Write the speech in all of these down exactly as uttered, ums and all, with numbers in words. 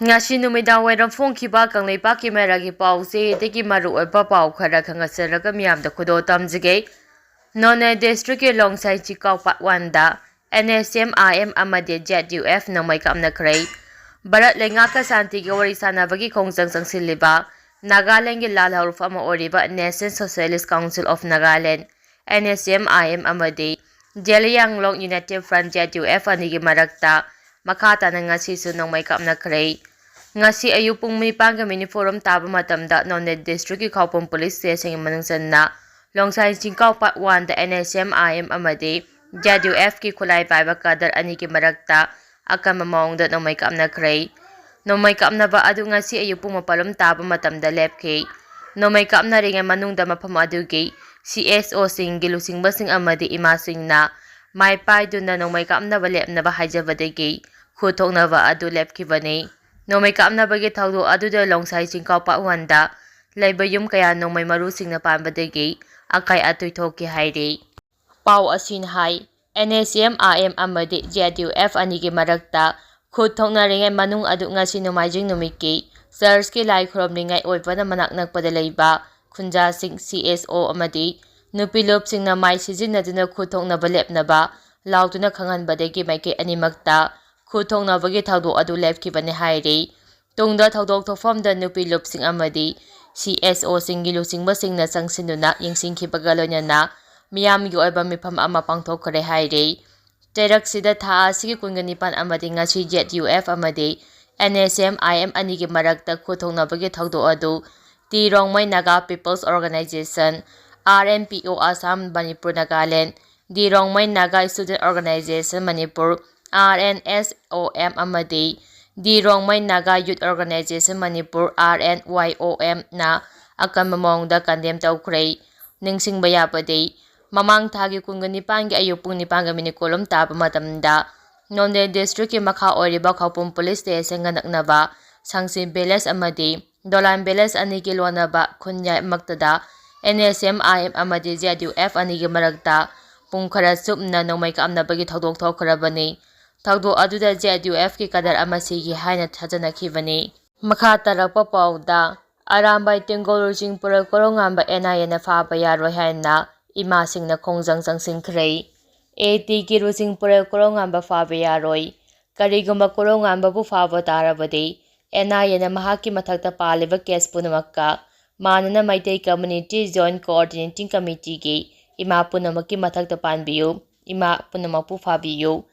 ꯉꯁꯤ ꯅꯨꯃꯤꯗꯥꯡ ꯋꯥꯏꯔꯝ ꯐꯣꯡꯈꯤꯕ ꯀꯪꯂꯩꯄꯥꯛꯀꯤ ꯃꯔꯛꯀꯤ ꯄꯥꯎꯆꯦꯗꯒꯤ ꯃꯔꯨꯑꯣꯏꯕ ꯄꯥꯎ ꯈꯔ ꯈꯪꯍꯟꯖꯔꯒ ꯃꯤꯌꯥꯝꯗ ꯈꯨꯗꯣꯜ ꯇꯝꯖꯒꯦ꯫ ꯅꯣꯅꯦ ꯗꯤꯁꯇ꯭ꯔꯤꯛꯀꯤ ꯂꯣꯡꯁꯥꯏ ꯆꯤꯡꯀꯥꯎ ꯄꯥꯠ ꯋꯥꯟꯗ N S M I M ꯑꯃꯗꯤ ꯖꯦꯠ ꯌꯨ ꯑꯦꯐ ꯅꯣꯡꯃꯩ ꯀꯥꯞꯅꯈ꯭ꯔꯦ꯫ ꯚꯥꯔꯠ ꯂꯩꯉꯥꯛꯀ ꯁꯥꯟꯇꯤꯒꯤ ꯋꯥꯔꯤ ꯁꯥꯟꯅꯕꯒꯤ ꯈꯣꯡꯖꯪ ꯆꯪꯁꯤꯜꯂꯤꯕ ꯅꯥꯒꯥꯂꯦꯟꯒꯤ ꯂꯥꯜ ꯍꯧꯔꯨꯐ ꯑꯃ ꯑꯣꯏꯔꯤꯕ National Socialist Council of Nagaland, N S M I M, ꯑꯃꯗꯤ ꯖꯦꯂꯤꯌꯥꯡꯂꯣꯡ United Front, J U F, ꯑꯅꯤꯒꯤ ꯃꯔꯛꯇ ꯃꯈꯥ ꯇꯥꯅ ꯉꯁꯤꯁꯨ ꯅꯣꯡꯃꯩ ꯀꯥꯞꯅꯈ꯭ꯔꯦ꯫ ꯉꯁꯤ ꯑꯌꯨꯛ ꯄꯨꯡ ꯅꯤꯄꯥꯟꯒ ꯃꯤꯅꯤꯠ ꯐꯣꯔ ꯔꯣꯝ ꯇꯥꯕ ꯃꯇꯝꯗ ꯅꯣꯅꯦ ꯗꯤꯁꯇ꯭ꯔꯤꯛꯀꯤ ꯈꯥꯎꯄꯨꯝ ꯄꯨꯂꯤꯁ ꯁ꯭ꯇꯦꯁꯟꯒꯤ ꯃꯅꯨꯡ ꯆꯟꯅ ꯂꯣꯡꯁꯥꯏ ꯆꯤꯡꯀꯥꯎ ꯄꯥꯠ ꯋꯥꯟꯗ N S M I M ꯑꯃꯗꯤ J U Fꯀꯤ ꯈꯨꯠꯂꯥꯏ ꯄꯥꯏꯕ ꯀꯥꯗꯔ ꯑꯅꯤꯒꯤ ꯃꯔꯛꯇ ꯑꯀꯟꯕ ꯃꯑꯣꯡꯗ ꯅꯣꯡꯃꯩ ꯀꯥꯞꯅꯈ꯭ꯔꯦ꯫ ꯅꯣꯡꯃꯩ ꯀꯥꯞꯅꯕ ꯑꯗꯨ ꯉꯁꯤ ꯑꯌꯨꯛ ꯄꯨꯡ ꯃꯥꯄꯜ ꯔꯣꯝ ꯇꯥꯕ ꯃꯇꯝꯗ ꯂꯦꯞꯈꯤ꯫ ꯅꯣꯡꯃꯩ ꯀꯥꯞꯅꯔꯤꯉꯩ ꯃꯅꯨꯡꯗ ꯃꯐꯝ ꯑꯗꯨꯒꯤ C S Oꯁꯤꯡꯒꯤ ꯂꯨꯆꯤꯡꯕꯁꯤꯡ ꯑꯃꯗꯤ ꯏꯃꯥꯁꯤꯡꯅ ꯃꯥꯏ ꯄꯥꯏꯗꯨꯅ ꯅꯣꯡꯃꯩ ꯀꯥꯞꯅꯕ ꯂꯦꯞꯅꯕ ꯍꯥꯏꯖꯕꯗꯒꯤ ꯈꯨꯠ ꯊꯣꯛꯅꯕ ꯑꯗꯨ ꯂꯦꯞꯈꯤꯕꯅꯤ꯫ ꯅꯣꯡꯃꯩ ꯀꯥꯞꯅꯕꯒꯤ ꯊꯧꯗꯣꯛ ꯑꯗꯨꯗ ꯂꯣꯡꯁꯥꯏ ꯆꯤꯡꯀꯥꯎ ꯄꯥꯠ ꯋꯥꯟꯗ ꯂꯩꯕ ꯌꯨꯝ ꯀꯌꯥ ꯅꯣꯡꯃꯩ ꯃꯔꯨꯁꯤꯡꯅ ꯄꯥꯟꯕꯗꯒꯤ ꯑꯀꯥꯏ ꯑꯇꯣꯏ ꯊꯣꯛꯈꯤ ꯍꯥꯏꯔꯤ꯫ ꯄꯥꯎ ꯑꯁꯤꯅ ꯍꯥꯏ, N S M I M ꯑꯃꯗꯤ J U F ꯑꯅꯤꯒꯤ ꯃꯔꯛꯇ ꯈꯨꯠ ꯊꯣꯛꯅꯔꯤꯉꯩ ꯃꯅꯨꯡ ꯑꯗꯨ ꯉꯁꯤ ꯅꯣꯡꯃꯥꯏꯖꯤꯡ ꯅꯨꯃꯤꯠꯀꯤ ꯆꯔꯆꯀꯤ ꯂꯥꯏ ꯈꯨꯔꯨꯝꯂꯤꯉꯩ ꯑꯣꯏꯕꯅ ꯃꯅꯥꯛ ꯅꯛꯄꯗ ꯂꯩꯕ ꯈꯨꯟꯖꯥꯁꯤꯡ, C S O ꯑꯃꯗꯤ ꯅꯨꯄꯤ ꯂꯨꯞꯁꯤꯡꯅ ꯃꯥꯏ ꯁꯤꯖꯤꯟꯅꯗꯨꯅ ꯈꯨꯠ ꯊꯣꯛꯅꯕ ꯂꯦꯞꯅꯕ ꯂꯥꯎꯗꯨꯅ ꯈꯪꯍꯟꯕꯗꯒꯤ ꯃꯥꯏꯀꯩ ꯑꯅꯤꯃꯛꯇ ꯈꯨꯠ ꯊꯣꯛꯅꯕꯒꯤ ꯊꯧꯗꯣꯛ ꯑꯗꯨ ꯂꯦꯞꯈꯤꯕꯅꯤ ꯍꯥꯏꯔꯤ꯫ ꯇꯨꯡꯗ ꯊꯧꯗꯣꯛ ꯊꯣꯛꯐꯝꯗ ꯅꯨꯄꯤ ꯂꯨꯞꯁꯤꯡ ꯑꯃꯗꯤ C S Oꯁꯤꯡꯒꯤ ꯂꯨꯆꯤꯡꯕꯁꯤꯡꯅ ꯆꯪꯁꯤꯟꯗꯨꯅ ꯌꯦꯡꯁꯤꯟꯈꯤꯕꯒ ꯂꯣꯏꯅꯅ ꯃꯤꯌꯥꯝꯒꯤ ꯑꯣꯏꯕ ꯃꯤꯐꯝ ꯑꯃ ꯄꯥꯡꯊꯣꯛꯈ꯭ꯔꯦ ꯍꯥꯏꯔꯤ꯫ ꯆꯩꯔꯛꯁꯤꯗ ꯊꯥ ꯑꯁꯤꯒꯤ ꯀꯨꯟꯒ ꯅꯤꯄꯥꯟ ꯑꯃꯗꯤ ꯉꯁꯤ J U F ꯑꯃꯗꯤ N S M I M ꯑꯅꯤꯒꯤ ꯃꯔꯛꯇ ꯈꯨꯠ ꯊꯣꯛꯅꯕꯒꯤ ꯊꯧꯗꯣꯛ ꯑꯗꯨ T Rongmei Naga People's Organization, R N P O, Assam, Manipur, Nagaland, The Rongmei Naga Student Organization, Manipur, R N S O M, ꯑꯃꯗꯤ The Rongmei Naga Youth Organization, Manipur, R N Y O M, ꯅ ꯑꯀꯟꯕ ꯃꯑꯣꯡꯗ condemn ꯇꯧꯈ꯭ꯔꯦ꯫ ꯅꯤꯡꯁꯤꯡꯕ ꯌꯥꯕꯗꯤ, ꯃꯃꯥꯡ ꯊꯥꯒꯤ ꯀꯨꯟꯒ ꯅꯤꯄꯥꯟꯒꯤ ꯑꯌꯨꯛ ꯄꯨꯡ ꯅꯤꯄꯥꯟꯒ ꯃꯤꯅꯤꯠ ꯀꯨꯟ ꯔꯣꯝ ꯇꯥꯕ ꯃꯇꯝꯗ ꯅꯣꯅꯦ ꯗꯤꯁꯇ꯭ꯔꯤꯛꯀꯤ ꯃꯈꯥ ꯑꯣꯏꯔꯤꯕ ꯈꯥꯎꯄꯨꯝ ꯄꯨꯂꯤꯁ ꯁ꯭ꯇꯦꯁꯟꯒ ꯅꯛꯅꯕ ꯁꯪꯁꯤ ꯚꯤꯂꯦꯖ ꯑꯃꯗꯤ ꯗꯣꯂꯥꯟ ꯚꯤꯂꯦꯖ ꯑꯅꯤꯒꯤ ꯂꯣꯟꯅꯕ ꯈꯨꯟꯌꯥꯏ ꯃꯛꯇꯗ N S M I M ꯑꯃꯗꯤ J U F ꯑꯅꯤꯒꯤ ꯃꯔꯛꯇ ꯄꯨꯡ ꯈꯔ ꯆꯨꯞꯅ ꯅꯣꯡꯃꯩ ꯀꯥꯞꯅꯕꯒꯤ ꯊꯧꯗꯣꯛ ꯊꯣꯛꯈ꯭ꯔꯕꯅꯤ꯫ ꯊꯧꯗꯣꯛ ꯑꯗꯨꯗ ZUF ꯀꯤ ꯀꯗꯔ ꯑꯃ ꯁꯤꯈꯤ ꯍꯥꯏꯅ ꯊꯥꯖꯅꯈꯤꯕꯅꯤ꯫ ꯃꯈꯥ ꯇꯥꯔꯛꯄ ꯄꯥꯎꯗ, ꯑꯔꯥꯝꯕꯥꯏ ꯇꯦꯡꯒꯣꯜ ꯂꯨꯆꯤꯡꯄꯨꯔꯦꯜ ꯀꯣꯔꯧꯉꯥꯟꯕ NIA ꯅ ꯐꯥꯕ ꯌꯥꯔꯣꯏ ꯍꯥꯏꯅ ꯏꯃꯥꯁꯤꯡꯅ ꯈꯣꯡꯖꯪ ꯆꯪꯁꯤꯟꯈ꯭ꯔꯦ꯫ AT ꯒꯤ ꯂꯨꯆꯤꯡꯄꯨꯔꯦꯜ ꯀꯣꯔꯧꯉꯥꯟꯕ ꯐꯥꯕ ꯌꯥꯔꯣꯏ꯫ ꯀꯔꯤꯒꯨꯝꯕ ꯀꯣꯔꯧꯉꯥꯟꯕꯕꯨ ꯐꯥꯕ ꯇꯥꯔꯕꯗꯤ, NIA ꯅ ꯃꯍꯥꯛꯀꯤ ꯃꯊꯛꯇ ꯄꯥꯜꯂꯤꯕ case ꯄꯨꯝꯅꯃꯛꯀ ꯃꯥꯟꯅꯅ Meitei Community Joint Coordinating Committee ꯒꯤ ꯏꯃꯥ ꯄꯨꯝꯅꯃꯛꯀꯤ ꯃꯊꯛꯇ ꯄꯥꯟꯕꯤꯌꯨ, ꯏꯃꯥ ꯄꯨꯝꯅꯃꯛꯄꯨ ꯐꯥꯕꯤꯌꯨ꯫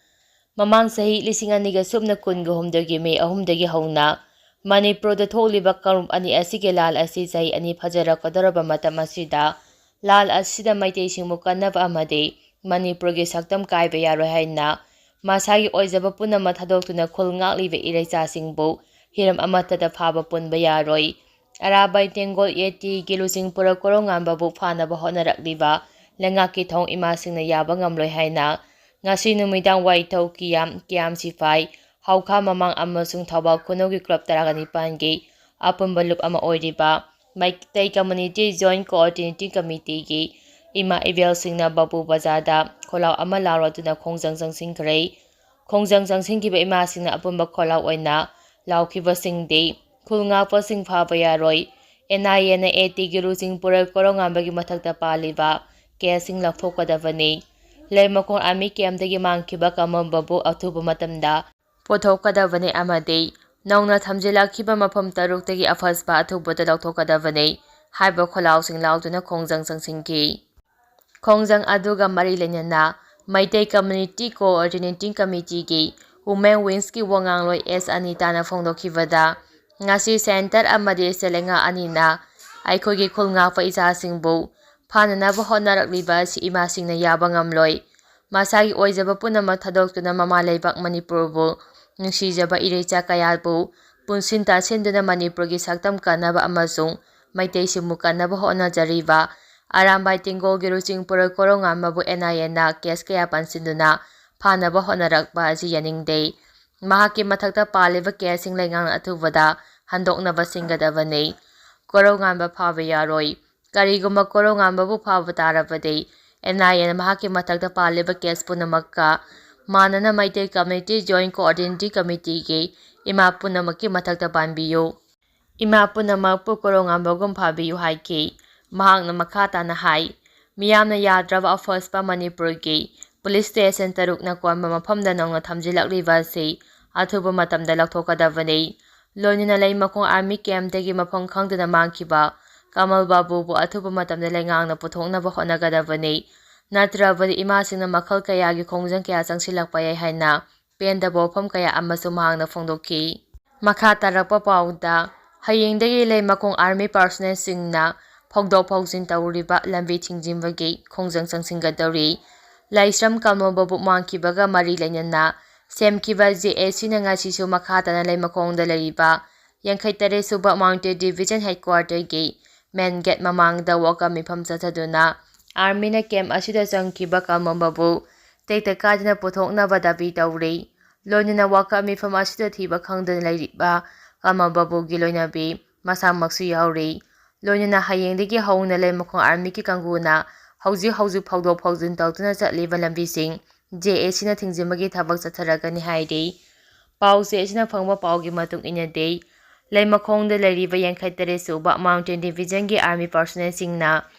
ꯃꯃꯥꯡ ꯆꯍꯤ ꯂꯤꯁꯤꯡ ꯑꯅꯤꯒ ꯁꯨꯞꯅ ꯀꯨꯟꯒ ꯍꯨꯝꯗꯣꯏꯒꯤ ꯃꯦ ꯑꯍꯨꯝꯗꯒꯤ ꯍꯧꯅ ꯃꯅꯤꯄꯨꯔꯗ ꯊꯣꯛꯂꯤꯕ ꯀꯥꯡꯂꯨꯞ ꯑꯅꯤ ꯑꯁꯤꯒꯤ ꯂꯥꯜ ꯑꯁꯤ ꯆꯍꯤ ꯑꯅꯤ ꯐꯥꯖꯔꯛꯀꯗꯧꯔꯕ ꯃꯇꯝ ꯑꯁꯤꯗ, ꯂꯥꯜ ꯑꯁꯤꯗ ꯃꯩꯇꯩꯁꯤꯡꯕꯨ ꯀꯟꯅꯕ ꯑꯃꯗꯤ ꯃꯅꯤꯄꯨꯔꯒꯤ ꯁꯛꯇꯝ ꯀꯥꯏꯕ ꯌꯥꯔꯣꯏ ꯍꯥꯏꯅ ꯃꯁꯥꯒꯤ ꯑꯣꯏꯖꯕ ꯄꯨꯝꯅꯃꯛ ꯊꯥꯗꯣꯛꯇꯨꯅ ꯈꯨꯜ ꯉꯥꯛꯂꯤꯕ ꯏꯔꯩꯆꯥꯁꯤꯡꯕꯨ ꯍꯤꯔꯝ ꯑꯃꯠꯇꯗ ꯐꯥꯕ ꯄꯨꯟꯕ ꯌꯥꯔꯣꯏ꯫ ꯑꯔꯥꯕꯥꯏ ꯇꯦꯡꯒꯣꯜ AT ꯒꯤ ꯂꯨꯆꯤꯡꯄꯨꯔꯦꯜ ꯀꯣꯔꯧꯉꯥꯟꯕꯕꯨ ꯐꯥꯅꯕ ꯍꯣꯠꯅꯔꯛꯂꯤꯕ ꯂꯩꯉꯥꯛꯀꯤ ꯊꯧꯑꯣꯡ ꯏꯃꯥꯁꯤꯡꯅ ꯌꯥꯕ ꯉꯝꯂꯣꯏ ꯍꯥꯏꯅ ꯉꯁꯤ ꯅꯨꯃꯤꯗꯥꯡ ꯋꯥꯏꯊꯧ ꯀꯤꯌꯥꯝ, ꯀꯤꯌꯥꯝ ꯁꯤꯐꯥꯏ, ꯍꯧꯈꯥ ꯃꯃꯥꯡ ꯑꯃꯁꯨꯡ ꯊꯧꯕꯥꯜ ꯈꯨꯅꯧꯒꯤ ꯀ꯭ꯂꯕ ꯇꯔꯥꯒ ꯅꯤꯄꯥꯟꯒꯤ ꯑꯄꯨꯟꯕ ꯂꯨꯞ ꯑꯃ ꯑꯣꯏꯔꯤꯕ Meitei Community Joint Coordinating Committee ꯒꯤ ꯏꯃꯥ ꯏꯕꯦꯜꯁꯤꯡꯅ ꯕꯥꯕꯨ ꯕꯖꯥꯔꯗ ꯈꯣꯜꯂꯥꯎ ꯑꯃ ꯂꯥꯎꯔꯗꯨꯅ ꯈꯣꯡꯖꯪ ꯆꯪꯁꯤꯟꯈ꯭ꯔꯦ꯫ ꯈꯣꯡꯖꯪ ꯆꯪꯁꯤꯟꯈꯤꯕ ꯏꯃꯥꯁꯤꯡꯅ ꯑꯄꯨꯟꯕ ꯈꯣꯜꯂꯥꯎ ꯑꯣꯏꯅ ꯂꯥꯎꯈꯤꯕꯁꯤꯡꯗꯤ, ꯈꯨꯜ ꯉꯥꯛꯄꯁꯤꯡ ꯐꯥꯕ ꯌꯥꯔꯣꯏ꯫ NIA ꯅ AT ꯒꯤ ꯂꯨꯆꯤꯡꯄꯨꯔꯦꯜ ꯀꯣꯔꯧꯉꯥꯟꯕꯒꯤ ꯃꯊꯛꯇ ꯄꯥꯜꯂꯤꯕ case ꯁꯤꯡ ꯂꯧꯊꯣꯛꯀꯗꯕꯅꯤ꯫ ꯂꯩꯃꯈꯣꯡ army camp ꯇꯒꯤ ꯃꯥꯡꯈꯤꯕ ꯀꯝꯃꯝꯕꯕꯨ ꯑꯊꯨꯕ ꯃꯇꯝꯗ ꯄꯨꯊꯣꯛꯀꯗꯕꯅꯤ ꯑꯃꯗꯤ ꯅꯧꯅ ꯊꯝꯖꯤꯜꯂꯛꯈꯤꯕ ꯃꯐꯝ ꯇꯔꯨꯛꯇꯒꯤ ꯑꯐꯁꯕꯥ ꯑꯊꯨꯕꯗ ꯂꯧꯊꯣꯛꯀꯗꯕꯅꯤ ꯍꯥꯏꯕ ꯈꯣꯜꯂꯥꯎꯁꯤꯡ ꯂꯥꯎꯗꯨꯅ ꯈꯣꯡꯖꯪ ꯆꯪꯁꯤꯟꯈꯤ꯫ ꯈꯣꯡꯖꯪ ꯑꯗꯨꯒ ꯃꯔꯤ ꯂꯩꯅꯅ ꯃꯩꯇꯩ Community Coordinating Committee ꯒꯤ Women Wing ꯀꯤ ꯋꯥꯉꯥꯡꯂꯣꯏ S ꯑꯅꯤꯇꯥꯅ ꯐꯣꯡꯗꯣꯛꯈꯤꯕꯗ, ꯉꯁꯤ centre ꯑꯃꯗꯤ ꯁꯦꯂꯦꯡꯉꯥ ꯑꯅꯤꯅ ꯑꯩꯈꯣꯏꯒꯤ ꯈꯨꯜ ꯉꯥꯛꯄ ꯏꯆꯥꯁꯤꯡꯕꯨ ꯐꯥꯅꯅꯕ ꯍꯣꯠꯅꯔꯛꯂꯤꯕ ꯑꯁꯤ ꯏꯃꯥꯁꯤꯡꯅ ꯌꯥꯕ ꯉꯝꯂꯣꯏ꯫ ꯃꯁꯥꯒꯤ ꯑꯣꯏꯖꯕ ꯄꯨꯝꯅꯃꯛ ꯊꯥꯗꯣꯛꯇꯨꯅ ꯃꯃꯥ ꯂꯩꯕꯥꯛ ꯃꯅꯤꯄꯨꯔꯕꯨ ꯅꯨꯡꯁꯤꯖꯕ ꯏꯔꯩꯆꯥ ꯀꯌꯥꯕꯨ ꯄꯨꯟꯁꯤꯟ ꯇꯥꯁꯤꯟꯗꯨꯅ ꯃꯅꯤꯄꯨꯔꯒꯤ ꯁꯛꯇꯝ ꯀꯟꯅꯕ ꯑꯃꯁꯨꯡ ꯃꯩꯇꯩꯁꯤꯡꯕꯨ ꯀꯟꯅꯕ ꯍꯣꯠꯅꯖꯔꯤꯕ ꯑꯔꯥꯝꯕꯥꯏ ꯇꯦꯡꯒꯣꯜꯒꯤ ꯂꯨꯆꯤꯡꯄꯨꯔꯦꯜ ꯀꯣꯔꯧꯉꯥꯟꯕꯕꯨ NIA ꯅ case ꯀꯌꯥ ꯄꯟꯁꯤꯟꯗꯨꯅ ꯐꯥꯅꯕ ꯍꯣꯠꯅꯔꯛꯄ ꯑꯁꯤ ꯌꯥꯅꯤꯡꯗꯦ꯫ ꯃꯍꯥꯛꯀꯤ ꯃꯊꯛꯇ ꯄꯥꯜꯂꯤꯕ case ꯁꯤꯡ ꯂꯩꯉꯥꯛꯅ ꯑꯊꯨꯕꯗ ꯍꯟꯗꯣꯛꯅꯕ ꯁꯤꯟꯒꯗꯕꯅꯤ꯫ ꯀꯣꯔꯧꯉꯥꯟꯕ ꯐꯥꯕ ꯌꯥꯔꯣꯏ꯫ ꯀꯔꯤꯒꯨꯝꯕ ꯀꯣꯔꯧꯉꯥꯟꯕꯕꯨ ꯐꯥꯕ ꯇꯥꯔꯕꯗꯤ, NIA ꯅ ꯃꯍꯥꯛꯀꯤ ꯃꯊꯛꯇ ꯄꯥꯜꯂꯤꯕ case ꯄꯨꯝꯅꯃꯛꯀ ꯃꯥꯟꯅꯅ ꯃꯩꯇꯩ Community Joint Coordinating Committeeꯒꯤ ꯏꯃꯥ ꯄꯨꯝꯅꯃꯛꯀꯤ ꯃꯊꯛꯇ ꯄꯥꯟꯕꯤꯌꯨ꯫ ꯏꯃꯥ ꯄꯨꯝꯅꯃꯛꯄꯨ ꯀꯣꯔꯣꯡ ꯑꯝꯕꯒꯨꯝ ꯐꯥꯕꯤꯌꯨ ꯍꯥꯏꯈꯤ꯫ ꯃꯍꯥꯛꯅ ꯃꯈꯥ ꯇꯥꯅ ꯍꯥꯏ, ꯃꯤꯌꯥꯝꯅ ꯌꯥꯗ꯭ꯔꯕ ꯑꯐꯣꯁꯄ ꯃꯅꯤꯄꯨꯔꯒꯤ ꯄꯨꯂꯤꯁ ꯁ꯭ꯇꯦꯁꯟ ꯇꯔꯨꯛꯅ ꯀꯣꯟꯕ ꯃꯐꯝꯗ ꯅꯧꯅ ꯊꯝꯖꯤꯜꯂꯛꯂꯤꯕ ꯑꯁꯤ ꯑꯊꯨꯕ ꯃꯇꯝꯗ ꯂꯧꯊꯣꯛꯀꯗꯕꯅꯤ꯫ ꯂꯣꯏꯅꯅ ꯂꯩꯃꯈꯣꯡ ꯑꯥꯔꯃꯤ ꯀꯦꯝꯞꯇꯒꯤ ꯃꯐꯝ ꯈꯪꯗꯅ ꯃꯥꯡꯈꯤꯕ ꯀꯃꯜ ꯕꯥꯕꯨꯕꯨ ꯑꯊꯨꯕ ꯃꯇꯝꯗ ꯂꯩꯉꯥꯛꯅ ꯄꯨꯊꯣꯛꯅꯕ ꯍꯣꯠꯅꯒꯗꯕꯅꯤ꯫ ꯅꯠꯇ꯭ꯔꯕꯗꯤ ꯏꯃꯥꯁꯤꯡꯅ ꯃꯈꯜ ꯀꯌꯥꯒꯤ ꯈꯣꯡꯖꯪ ꯀꯌꯥ ꯆꯪꯁꯤꯜꯂꯛꯄ ꯌꯥꯏ ꯍꯥꯏꯅ ꯄꯦꯟꯗꯕ ꯋꯥꯐꯝ ꯀꯌꯥ ꯑꯃꯁꯨ ꯃꯍꯥꯛꯅ ꯐꯣꯡꯗꯣꯛꯈꯤ꯫ ꯃꯈꯥ ꯇꯥꯔꯛꯄ ꯄꯥꯎꯗ, ꯍꯌꯦꯡꯗꯒꯤ ꯂꯩꯃꯈꯣꯡ ꯑꯥꯔꯃꯤ ꯄꯥꯔꯁꯣꯅꯦꯜꯁꯤꯡꯅ ꯐꯥꯎꯗꯣꯛ ꯐꯥꯎꯖꯤꯟ ꯇꯧꯔꯤꯕ ꯂꯝꯕꯤ ꯊꯤꯡꯖꯤꯟꯕꯒꯤ ꯈꯣꯡꯖꯪ ꯆꯪꯁꯤꯟꯒꯗꯧꯔꯤ꯫ ꯂꯥꯏꯁ꯭ꯔꯝ ꯀꯃꯜ ꯕꯥꯕꯨ ꯃꯥꯡꯈꯤꯕꯒ ꯃꯔꯤ ꯂꯩꯅꯅ ꯁꯦꯝꯈꯤꯕ ꯖꯦ ꯑꯦ ꯁꯤꯅ ꯉꯁꯤꯁꯨ ꯃꯈꯥ ꯇꯥꯅ ꯂꯩꯃꯈꯣꯡꯗ ꯂꯩꯔꯤꯕ ꯌꯥꯡꯈꯩ ꯇꯔꯦꯠ ꯁꯨꯕ Mountain Division Headquarterꯒꯤ main gate ꯃꯃꯥꯡꯗ walkout ꯃꯤꯐꯝ ꯆꯠꯊꯗꯨꯅ ꯑꯥꯔꯃꯤꯅ ꯀꯦꯝꯞ ꯑꯁꯤꯗ ꯆꯪꯈꯤꯕ ꯀꯃꯜ ꯕꯥꯕꯨ ꯇꯦꯛꯇ ꯀꯥꯏꯗꯅ ꯄꯨꯊꯣꯛꯅꯕ ꯗꯥꯕꯤ ꯇꯧꯔꯤ꯫ ꯂꯣꯏꯅꯅ walkout ꯃꯤꯐꯝ ꯑꯁꯤꯗ ꯊꯤꯕ ꯈꯪꯗꯅ ꯂꯩꯔꯤꯕ ꯀꯃꯜ ꯕꯥꯕꯨꯒꯤ ꯂꯣꯏꯅꯕꯤ ꯃꯁꯥꯃꯛꯁꯨ ꯌꯥꯎꯔꯤ꯫ ꯂꯣꯏꯅꯅ ꯍꯌꯦꯡꯗꯒꯤ ꯍꯧꯅ ꯂꯩꯃꯈꯣꯡ ꯑꯥꯔꯃꯤꯒꯤ ꯀꯥꯡꯕꯨꯅ ꯍꯧꯖꯤꯛ ꯍꯧꯖꯤꯛ ꯐꯥꯎꯗꯣꯛ ꯐꯥꯎꯖꯤꯟ ꯇꯧꯗꯨꯅ ꯆꯠꯂꯤꯕ ꯂꯝꯕꯤꯁꯤꯡ ꯖꯦ ꯑꯦ ꯁꯤꯅ ꯊꯤꯡꯖꯤꯟꯕꯒꯤ ꯊꯕꯛ ꯆꯠꯊꯔꯒꯅꯤ ꯍꯥꯏꯔꯤ꯫ ꯄꯥꯎꯆꯦ ꯑꯁꯤꯅ ꯐꯪꯕ ꯄꯥꯎꯒꯤ ꯃꯇꯨꯡ ꯏꯟꯅꯗꯤ, ꯂꯩꯃꯈꯣꯡꯗ ꯂꯩꯔꯤꯕ ꯌꯥꯡꯈꯩ ꯇꯔꯦꯠ ꯁꯨꯕ Mountain Divisionꯒꯤ ꯑꯥꯔꯃꯤ ꯄꯥꯔꯁꯣꯅꯦꯜꯁꯤꯡꯅ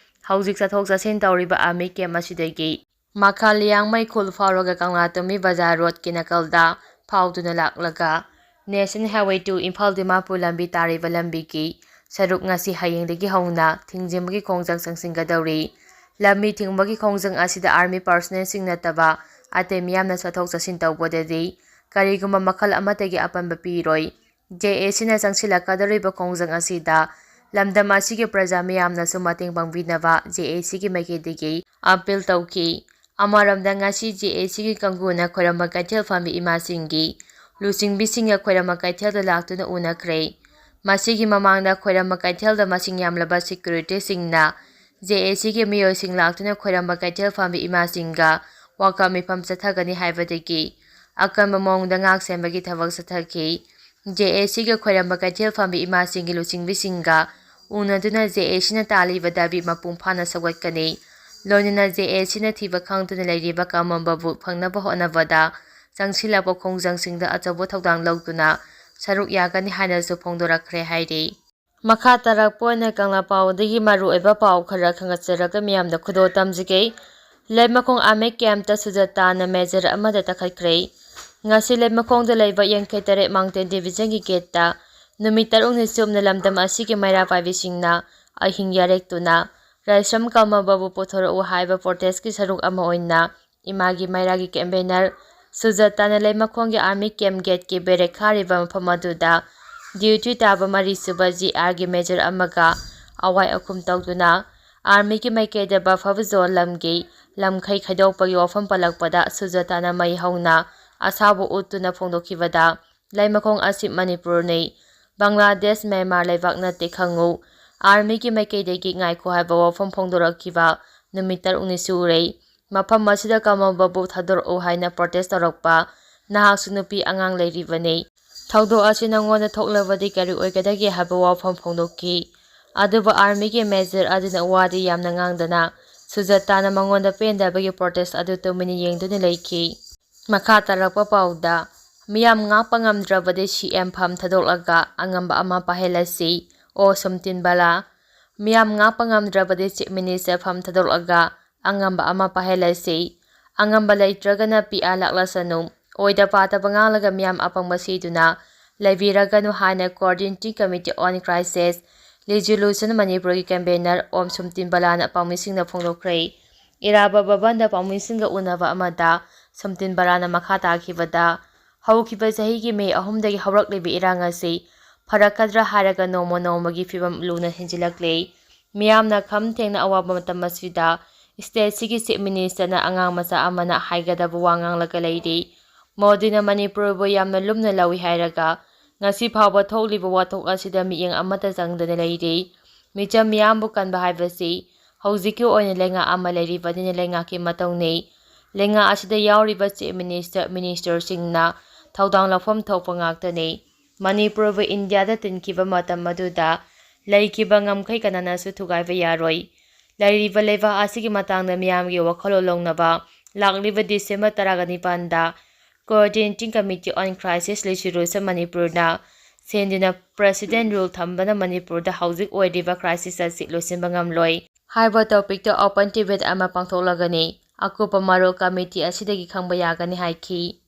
ꯍꯧꯖꯤꯛ ꯆꯠꯊꯣꯛ ꯆꯠꯁꯤꯟ ꯇꯧꯔꯤꯕ ꯑꯥꯔꯃꯤ ꯀꯦꯝꯞ ꯑꯁꯤꯗꯒꯤ ꯃꯈꯥ ꯂꯤꯌꯥꯡꯃꯩ ꯈꯨꯜ ꯐꯥꯎꯔꯒ ꯀꯪꯂꯥꯇꯣꯝꯕꯤ ꯕꯖꯥꯔ ꯔꯣꯗꯀꯤ ꯅꯥꯀꯜꯗ ꯐꯥꯎꯗꯨꯅ ꯂꯥꯛꯂꯒ National Highway two Imphal Dimapur ꯂꯝꯕꯤ ꯇꯥꯔꯤꯕ ꯂꯝꯕꯤꯒꯤ ꯁꯔꯨꯛ ꯉꯁꯤ ꯍꯌꯦꯡꯗꯒꯤ ꯍꯧꯅ ꯊꯤꯡꯖꯤꯟꯕꯒꯤ ꯈꯣꯡꯖꯪ ꯆꯪꯁꯤꯟꯒꯗꯧꯔꯤ꯫ ꯂꯝꯕꯤ ꯊꯤꯡꯕꯒꯤ ꯈꯣꯡꯖꯪ ꯑꯁꯤꯗ ꯑꯥꯔꯃꯤ ꯄꯥꯔꯁꯣꯅꯦꯜꯁꯤꯡ ꯅꯠꯇꯕ ꯑꯇꯩ ꯃꯤꯌꯥꯝꯅ ꯆꯠꯊꯣꯛ ꯆꯠꯁꯤꯟ ꯇꯧꯕꯗꯗꯤ ꯀꯔꯤꯒꯨꯝꯕ ꯃꯈꯜ ꯑꯃꯠꯇꯒꯤ ꯑꯄꯟꯕ ꯄꯤꯔꯣꯏ꯫ ꯖꯦ ꯑꯦ ꯁꯤꯅ ꯆꯪꯁꯤꯜꯂꯛꯀꯗꯧꯔꯤꯕ ꯈꯣꯡꯖꯪ ꯑꯁꯤꯗ ꯂꯝꯗꯝ ꯑꯁꯤꯒꯤ ꯄ꯭ꯔꯖꯥ ꯃꯤꯌꯥꯝꯅꯁꯨ ꯃꯇꯦꯡ ꯄꯥꯡꯕꯤꯅꯕ ꯖꯦ ꯑꯦ ꯁꯤꯒꯤ ꯃꯥꯏꯀꯩꯗꯒꯤ ꯑꯥꯄꯤꯜ ꯇꯧꯈꯤ꯫ ꯑꯃꯔꯣꯝꯗ ꯉꯁꯤ ꯖꯦ ꯑꯦ ꯁꯤꯒꯤ ꯀꯥꯡꯕꯨꯅ ꯈꯣꯏꯔꯝꯕ ꯀꯩꯊꯦꯜ ꯐꯝꯕꯤ ꯏꯃꯥꯁꯤꯡꯒꯤ ꯂꯨꯆꯤꯡꯕꯤꯁꯤꯡꯒ ꯈꯣꯏꯔꯝꯕ ꯀꯩꯊꯦꯜꯗ ꯂꯥꯛꯇꯨꯅ ꯎꯅꯈ꯭ꯔꯦ꯫ ꯃꯁꯤꯒꯤ ꯃꯃꯥꯡꯗ ꯈꯣꯏꯔꯝꯕ ꯀꯩꯊꯦꯜꯗ ꯃꯁꯤꯡ ꯌꯥꯝꯂꯕ ꯁꯦꯀ꯭ꯌꯨꯔꯤꯇꯤꯁꯤꯡꯅ ꯖꯦ ꯑꯦ ꯁꯤꯒꯤ ꯃꯤꯑꯣꯏꯁꯤꯡ ꯂꯥꯛꯇꯨꯅ ꯈꯣꯏꯔꯝꯕ ꯀꯩꯊꯦꯜ ꯐꯝꯕꯤ ꯏꯃꯥꯁꯤꯡꯒ walkout ꯃꯤꯐꯝ ꯆꯠꯊꯒꯅꯤ ꯍꯥꯏꯕꯗꯒꯤ ꯑꯀꯟꯕ ꯃꯑꯣꯡꯗ ꯉꯥꯛ ꯁꯦꯟꯕꯒꯤ ꯊꯕꯛ ꯆꯠꯊꯈꯤ꯫ ꯖꯦ ꯑꯦ ꯁꯤꯒꯤ ꯈꯣꯏꯔꯝꯕ ꯀꯩꯊꯦꯜ ꯐꯝꯕꯤ ꯏꯃꯥꯁꯤꯡꯒꯤ ꯂꯨꯆꯤꯡꯕꯤꯁꯤꯡꯒ ꯎꯅꯗꯨꯅ ꯖꯦ ꯑꯦ ꯁꯤꯅ ꯇꯥꯜꯂꯤꯕ ꯗꯥꯕꯤ ꯃꯄꯨꯡ ꯐꯥꯅ ꯁꯧꯒꯠꯀꯅꯤ꯫ ꯂꯣꯏꯅꯅ ꯖꯦ ꯑꯦ ꯁꯤꯅ ꯊꯤꯕ ꯈꯪꯗꯨꯅ ꯂꯩꯔꯤꯕ ꯀꯃꯝꯕꯕꯨ ꯐꯪꯅꯕ ꯍꯣꯠꯅꯕꯗ ꯆꯪꯁꯤꯜꯂꯛꯄ ꯈꯣꯡꯖꯪꯁꯤꯡꯗ ꯑꯆꯧꯕ ꯊꯧꯗꯥꯡ ꯂꯧꯗꯨꯅ ꯁꯔꯨꯛ ꯌꯥꯒꯅꯤ ꯍꯥꯏꯅꯁꯨ ꯐꯣꯡꯗꯣꯔꯛꯈ꯭ꯔꯦ ꯍꯥꯏꯔꯤ꯫ ꯃꯈꯥ ꯇꯥꯔꯛꯄ ꯑꯣꯏꯅ ꯀꯪꯂꯥ ꯄꯥꯎꯗꯒꯤ ꯃꯔꯨꯑꯣꯏꯕ ꯄꯥꯎ ꯈꯔ ꯈꯪꯒꯠꯆꯔꯒ ꯃꯤꯌꯥꯝꯗ ꯈꯨꯗꯣꯜ ꯇꯝꯖꯒꯦ꯫ ꯂꯩꯃꯈꯣꯡ ꯑꯥꯔꯃꯤ ꯀꯦꯝꯞꯇ ꯁꯨꯖꯇꯥꯅ ꯃꯦꯖꯔ ꯑꯃꯗ ꯇꯛꯈꯠꯈ꯭ꯔꯦ꯫ ꯉꯁꯤ ꯂꯩꯃꯈꯣꯡꯗ ꯂꯩꯕ ꯌꯥꯡꯈꯩ ꯇꯔꯦꯠ ꯃꯥꯎꯟꯇꯦꯟ ꯗꯤꯕꯤꯖꯟꯒꯤ ꯒꯦꯠꯇ ꯅꯨꯃꯤꯠ ꯇꯔꯨꯛꯅꯤ ꯆꯨꯞꯅ ꯂꯝꯗꯝ ꯑꯁꯤꯒꯤ ꯃꯩꯔꯥ ꯄꯥꯏꯕꯤꯁꯤꯡꯅ ꯑꯍꯤꯡ ꯌꯥꯔꯦꯛꯇꯨꯅ ꯔꯥꯏꯁ꯭ꯔꯝ ꯀꯃꯕꯕꯨ ꯄꯨꯊꯣꯔꯛꯎ ꯍꯥꯏꯕ ꯄ꯭ꯔꯣꯇꯦꯁꯀꯤ ꯁꯔꯨꯛ ꯑꯃ ꯑꯣꯏꯅ ꯏꯃꯥꯒꯤ ꯃꯩꯔꯥꯒꯤ ꯀꯦꯝꯄꯦꯅꯔ ꯁꯨꯖꯇꯥꯅ ꯂꯩꯃꯈꯣꯡꯒꯤ ꯑꯥꯔꯃꯤ ꯀꯦꯝꯞ ꯒꯦꯠꯀꯤ ꯕꯦꯔꯦꯛ ꯈꯥꯔꯤꯕ ꯃꯐꯝ ꯑꯗꯨꯗ ꯗ꯭ꯌꯨꯇꯤ ꯇꯥꯕ ꯃꯔꯤꯁꯨꯕ ꯖꯤ ꯑꯥꯔꯒꯤ ꯃꯦꯖꯔ ꯑꯃꯒ ꯑꯋꯥꯏ ꯑꯈꯨꯝ ꯇꯧꯗꯨꯅ ꯑꯥꯔꯃꯤꯒꯤ ꯃꯥꯏꯀꯩꯗ ꯕꯐꯔ ꯖꯣꯟ ꯂꯝꯒꯤ ꯂꯝꯈꯩ ꯈꯥꯏꯗꯣꯛꯄꯒꯤ ꯋꯥꯐꯝ ꯄꯜꯂꯛꯄꯗ ꯁꯨꯖꯇꯥꯅ ꯃꯩ ꯍꯧꯅ ꯑꯁꯥꯎꯕ ꯎꯠꯇꯨꯅ ꯐꯣꯡꯗꯣꯛꯈꯤꯕꯗ, "ꯂꯩꯃꯈꯣꯡ ꯑꯁꯤ ꯃꯅꯤꯄꯨꯔꯅꯤ, ꯕꯪꯒ꯭ꯂꯥꯗꯦꯁ, ꯃ꯭ꯌꯥꯟꯃꯥꯔ ꯂꯩꯕꯥꯛ ꯅꯠꯇꯦ ꯈꯪꯉꯨ꯫ ꯑꯥꯔꯃꯤꯒꯤ ꯃꯥꯏꯀꯩꯗꯒꯤ ꯉꯥꯏꯈꯣ ꯍꯥꯏꯕ ꯋꯥꯐꯝ ꯐꯣꯡꯗꯣꯔꯛꯈꯤꯕ ꯅꯨꯃꯤꯠ ꯇꯔꯨꯛꯅꯤ ꯁꯨꯔꯦ꯫ ꯃꯐꯝ ꯑꯁꯤꯗ ꯀꯃꯝꯕꯕꯨ ꯊꯥꯗꯣꯔꯛꯎ ꯍꯥꯏꯅ ꯄ꯭ꯔꯣꯇꯦꯁ ꯇꯧꯔꯛꯄ ꯅꯍꯥꯛꯁꯨ ꯅꯨꯄꯤ ꯑꯉꯥꯡ ꯂꯩꯔꯤꯕꯅꯤ꯫ ꯊꯧꯗꯣꯛ ꯑꯁꯤ ꯅꯉꯣꯟꯗ ꯊꯣꯛꯂꯕꯗꯤ ꯀꯔꯤ ꯑꯣꯏꯒꯗꯒꯦ ꯍꯥꯏꯕ ꯋꯥꯐꯝ ꯐꯣꯡꯗꯣꯛꯈꯤ꯫ ꯑꯗꯨꯕꯨ ꯑꯥꯔꯃꯤꯒꯤ ꯃꯦꯖꯔ ꯑꯗꯨꯅ ꯋꯥꯗꯤ ꯌꯥꯝꯅ ꯉꯥꯡꯗꯅ ꯁꯨꯖꯇꯥꯅ ꯃꯉꯣꯟꯗ ꯄꯦꯟꯗꯕꯒꯤ ꯄ꯭ꯔꯣꯇꯦꯁ ꯑꯗꯨ ꯇꯨꯃꯤꯟꯅ ꯌꯦꯡꯗꯨꯅ ꯂꯩꯈꯤ꯫ ꯃꯈꯥ ꯇꯥꯔꯛꯄ ꯄꯥꯎꯗ, ꯃꯤꯌꯥꯝ ꯉꯥꯛꯄ ꯉꯝꯗ꯭ꯔꯕꯗꯤ ꯁꯤ ꯑꯦꯝ ꯐꯝ ꯊꯥꯗꯣꯛꯂꯒ ꯑꯉꯝꯕ ꯑꯃ ꯄꯥꯏꯍꯜꯂꯁꯤ꯫ ꯑꯣ ꯁꯨꯝꯇꯤꯟ ꯕꯂꯥ, ꯃꯤꯌꯥꯝ ꯉꯥꯛꯄ ꯉꯝꯗ꯭ꯔꯕꯗꯤ ꯆꯤꯐ ꯃꯤꯅꯤꯁꯇꯔ ꯐꯝ ꯊꯥꯗꯣꯛꯂꯒ ꯑꯉꯝꯕ ꯑꯃ ꯄꯥꯏꯍꯜꯂꯁꯤ꯫ ꯑꯉꯝꯕ ꯂꯩꯇ꯭ꯔꯒꯅ ꯄꯤ ꯑꯥꯔ ꯂꯥꯛꯂꯁꯅꯨ꯫ ꯑꯣꯏꯗ ꯄꯥꯗꯕ ꯉꯥꯡꯂꯒ ꯃꯤꯌꯥꯝ ꯑꯄꯪꯕ ꯁꯤꯗꯨꯅ ꯂꯩꯕꯤꯔꯒꯅꯨ ꯍꯥꯏꯅ Coordinating Committee on Crisis Resolution ꯃꯅꯤꯄꯨꯔꯒꯤ ꯀꯟꯚꯦꯅꯔ ꯑꯣꯝ ꯁꯨꯝꯇꯤꯟ ꯕꯂꯥꯅ ꯄꯥꯎꯃꯤꯁꯤꯡꯗ ꯐꯣꯡꯗꯣꯛꯈ꯭ꯔꯦ꯫ ꯏꯔꯥꯕꯣꯠ ꯚꯕꯟꯗ ꯄꯥꯎꯃꯤꯁꯤꯡꯒ ꯎꯅꯕ ꯑꯃꯗ ꯁꯨꯝꯇꯤꯟ ꯕꯂꯥꯅ ꯃꯈꯥ ꯇꯥꯈꯤꯕꯗ, ꯍꯧꯈꯤꯕ ꯆꯍꯤꯒꯤ ꯃꯦ ꯑꯍꯨꯝꯗꯒꯤ ꯍꯧꯔꯛꯂꯤꯕ ꯏꯔꯥꯡ ꯑꯁꯤ ꯐꯔꯛꯀꯗ꯭ꯔꯥ ꯍꯥꯏꯔꯒ ꯅꯣꯡꯃ ꯅꯣꯡꯃꯒꯤ ꯐꯤꯕꯝ ꯂꯨꯅ ꯍꯦꯟꯖꯤꯜꯂꯛꯂꯦ꯫ ꯃꯤꯌꯥꯝꯅ ꯈꯝ ꯊꯦꯡꯅ ꯑꯋꯥꯕ ꯃꯇꯝ ꯑꯁꯤꯗ ꯁ꯭ꯇꯦꯠꯁꯤꯒꯤ ꯆꯤꯐ ꯃꯤꯅꯤꯁꯇꯔꯅ ꯑꯉꯥꯡ ꯃꯆꯥ ꯑꯃꯅ ꯍꯥꯏꯒꯗꯕ ꯋꯥ ꯉꯥꯡꯂꯒ ꯂꯩꯔꯤ꯫ ꯃꯣꯗꯤꯅ ꯃꯅꯤꯄꯨꯔꯕꯨ ꯌꯥꯝꯅ ꯂꯨꯝꯅ ꯂꯧꯏ ꯍꯥꯏꯔꯒ ꯉꯁꯤ ꯐꯥꯎꯕ ꯊꯣꯛꯂꯤꯕ ꯋꯥꯊꯣꯛ ꯑꯁꯤꯗ ꯃꯤꯠꯌꯦꯡ ꯑꯃꯠꯇ ꯆꯪꯗꯅ ꯂꯩꯔꯤ꯫ ꯃꯤꯆꯝ ꯃꯤꯌꯥꯝꯕꯨ ꯀꯟꯕ ꯍꯥꯏꯕꯁꯤ ꯍꯧꯖꯤꯛꯀꯤ ꯑꯣꯏꯅ ꯂꯩꯉꯥꯛ ꯑꯃ ꯂꯩꯔꯤꯕꯅꯤꯅ ꯂꯩꯉꯥꯛꯀꯤ ꯃꯇꯧꯅꯤ꯫ ꯂꯩꯉꯥꯛ ꯑꯁꯤꯗ ꯌꯥꯎꯔꯤꯕ ꯆꯤꯐ ꯃꯤꯅꯤꯁꯇꯔ, ꯃꯤꯅꯤꯁꯇꯔꯁꯤꯡꯅ ꯊꯧꯗꯥꯡ ꯂꯧꯐꯝ ꯊꯣꯛꯄ ꯉꯥꯛꯇꯅꯤ꯫ ꯃꯅꯤꯄꯨꯔꯕꯨ ꯏꯟꯗꯤꯌꯥꯗ ꯇꯤꯟꯈꯤꯕ ꯃꯇꯝ ꯑꯗꯨꯗ ꯂꯩꯈꯤꯕ ꯉꯝꯈꯩ ꯀꯅꯥꯅꯁꯨ ꯊꯨꯒꯥꯏꯕ ꯌꯥꯔꯣꯏ꯫ ꯂꯩꯔꯤꯕ ꯂꯩꯕꯥꯛ ꯑꯁꯤꯒꯤ ꯃꯇꯥꯡꯗ ꯃꯤꯌꯥꯝꯒꯤ ꯋꯥꯈꯜꯂꯣꯟ ꯂꯧꯅꯕ ꯂꯥꯛꯂꯤꯕ ꯗꯤꯁꯦꯝꯕꯔ ꯇꯔꯥꯒ ꯅꯤꯄꯥꯟꯗ Coordinating Committee on Crisis Resolution ꯃꯅꯤꯄꯨꯔꯅ ꯁꯦꯝꯗꯨꯅ President Rule ꯊꯝꯕꯅ ꯃꯅꯤꯄꯨꯔꯗ ꯍꯧꯖꯤꯛ ꯑꯣꯏꯔꯤꯕ crisis ꯑꯁꯤ ꯂꯣꯏꯁꯤꯟꯕ ꯉꯝꯂꯣꯏ ꯍꯥꯏꯕ topicꯇ open debate ꯑꯃ ꯄꯥꯡꯊꯣꯛꯂꯒꯅꯤ꯫ ꯑꯀꯨꯞꯄ ꯃꯔꯣꯜ committee ꯑꯁꯤꯗꯒꯤ ꯈꯪꯕ ꯌꯥꯒꯅꯤ ꯍꯥꯏꯈꯤ꯫